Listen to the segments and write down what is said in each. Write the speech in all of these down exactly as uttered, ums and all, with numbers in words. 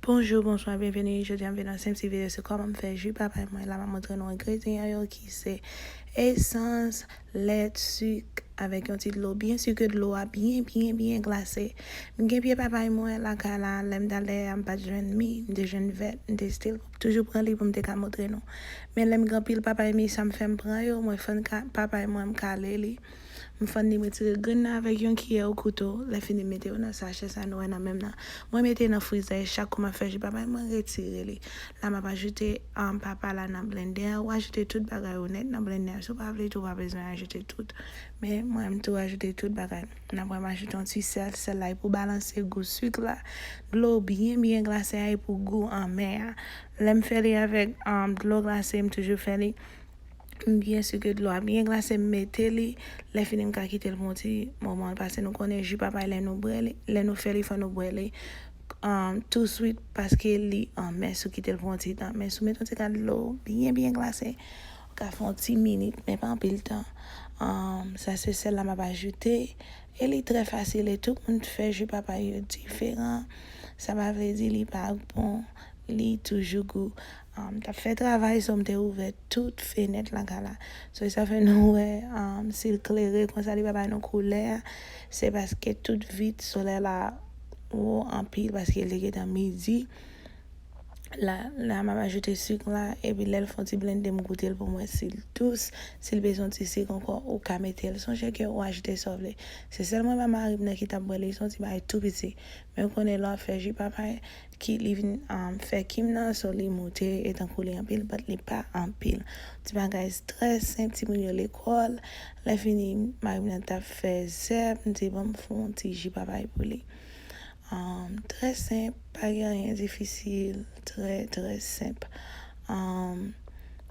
Bonjou, bonswa, byenveni. Jodi a m vin nan senp ti videyo sou kòman m fè ji papay mwen. La m ap montre nou engredyan yo ki se esans, lèt, sik, avèk yon ti dlo, byen si ke dlo a byen, byen, byen glase. M gen pye papay mwen lakay la, lè m t al dèyè a m pa t jwenn mi, m te jwenn vèt, m te still toujou pran li pou m te ka montre nou. Men lè m gen anpil papay mi, sa m fè m pran yo, mwen fann papay mwen, m kale li. M fann li, mwen tire grenn nan avèk yon kiyè ou kouto. Lè fini, m mete yo nan sachè sa nou wè nan men m nan. Mwen mete nan frizè, chak kou m ap fè ji papay, mwen retire li. La m ap ajoute um, papay la nan blendè a. Ou ajoute tout bagay ou nèt nan blendè a. Si w pa vle tou, ou pa bezwen ajoute tout. Men mwen m tou ajoute tout bagay. N ap wè m ajoute yon ti sèl. Sèl la e pou balanse gou sik la. Dlo byen, byen glase a e pou gou anmè a. Lè m fè li avèk um, dlo glase, m toujou fè li. M byen si ke dlo a byen glase, m mete li. Lè fini, m ka kite l pou yon ti moman, paske nou konnen ji papay, lè nou bwè li, lè nou fè li, fò nou bwè li um, touswit, paske li anmè si w kite l pou yon ti tan. Men si w mete yon ti kal dlo byen, byen glase, ou ka fè yon ti minit, men pa anpil tan. Um, sa se sèl la m ap ajoute. E li trè fasil, e tout moun fè ji papay yo diferan. Sa pa vle di li pa bon, li toujou gou. Um, m t ap fè travay, so m te ouvè tout fenèt lakay la. So, e sa fè nou wè, um, si l klere konsa, li pa bay nou koulè a. Se paske tout vit, solèy la wo anpil, paske li te gentan midi. La, la, m ap ajoute sik la, epi lè l fè yon ti blende, m goute l pou m wè si l dous, si l bezwen yon ti sik ankò, ou ka mete l. Sonje ke ou ajoute sa w vle. Se sèl mwen pa mari m nan ki t ap bwè li, se yon ti bagay tou piti. Men ou konnen lè w ap fè ji papay, ki li vin um, fè kim nan, so li moute, e tankou li anpil, but li pa anpil. Ti bagay trè senp, timoun yo lekòl. Lè fini, mari m nan t ap fè zèb, m di, "Ban m fè yon ti ji papay pou li." Um, trè senp, pa gen anyen difisil, trè, trè senp. Um,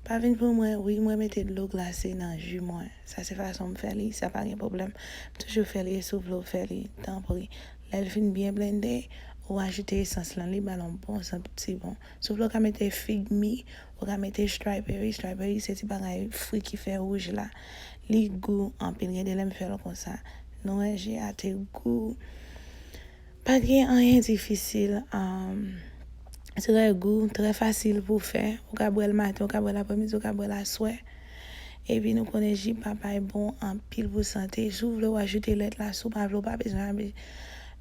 pa vin pou mwen, wi, mwen mete dlo glase nan ji mwen. Sa se fason m fè li, sa pa gen pwoblèm. M toujou fè li, e si w vle w fè li, tanpri. Lè l fin byen blende, ou ajoute esans lan, li ba l yon bon santi bon. Si w vle w ka mete fig mi, ou ka mete strawberry. Strawberry se ti bagay fwi ki fè wouj la. Li gou anpil, gen de lè m fè l konsa. Nou wè ji a te gou. Pa t gen anyen difisil. Um, trè gou, trè fasil pou fè. Ou ka bwè l maten, ou ka bwè l apremidi, ou ka bwè l aswè. Epi nou konnen ji papay bon anpil pou sante. Si w vle w ajoute lèt la, si w pa vle w pa bezwen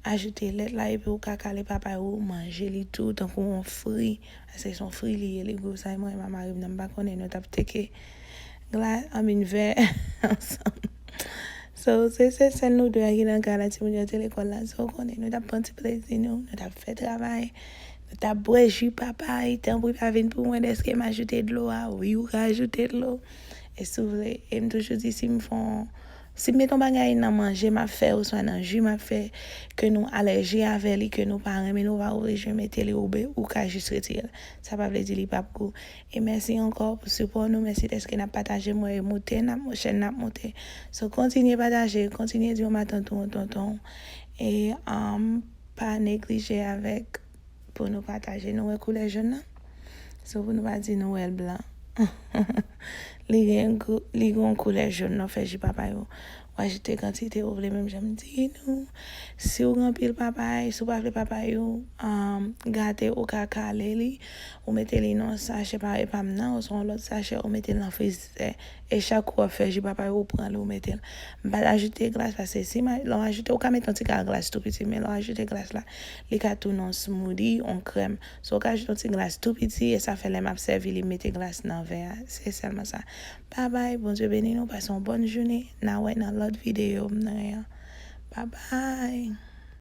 ajoute lèt la, epi w ka kale papay ou, manje li tou tankou yon fri. Paske se yon fri li ye, li gou sa, e mwen e mari m nan m pa konnen nou t ap teke glas, I mean vè ansanm. So, se, se sèl nou de a ki nan kay la, timoun yo te lekòl la. So, ou konnen, nou t ap pran ti plezi nou, nou t ap fè travay, nou t ap bwè ji papay, tanpri pa vin pou mwen dèske m ajoute dlo a. Wi, ou ka ajoute dlo. E si w vle, e m toujou di, si m fè yon, si m mete yon bagay nan manje m ap fè, oswa nan ji m ap fè, ke nou alèji avè li, ke nou pa renmen, nou pa oblije mete li, oubyen ou ka jis retire l. Sa pa vle di li p ap gou. E mèsi ankò pou sipò nou. Mèsi dèske n ap pataje mwen e moute, n ap, chèn n ap moute. So, kontinye pataje, kontinye di yon matant ou yon tonton. E um, pa neglije avèk pou nou pataje. Nou wè koulè jòn nan? So, pou nou pa di nou wè l blan. Li gen, li gen yon koulè jòn, nou fè ji papay ou. Ou ajoute kantite ou vle, menm jan m di nou. Si w gen anpil papay, si w pa vle papay ou um, gate, ou ka kale li. Ou mete li nan sachè parèy pa m nan, oswa yon lòt sachè, ou mete l nan frizè. E chak kou w ap fè ji papay ou, ou pran li, ou mete l. M pa t ajoute glas, paske si lè w ajoute, ou ka mete yon ti kal glas tou piti, men lè w ajoute glas la, li ka tounen yon smoothie, yon krèm. So, ou ka ajoute yon ti glas tou piti, e sa fè lè m ap sèvi li, m mete glas nan vè a. Se sèlman sa. Babay, Bondye beni nou, pase yon bòn jounen. N a wè nan lòt videyo m nan an. Babay.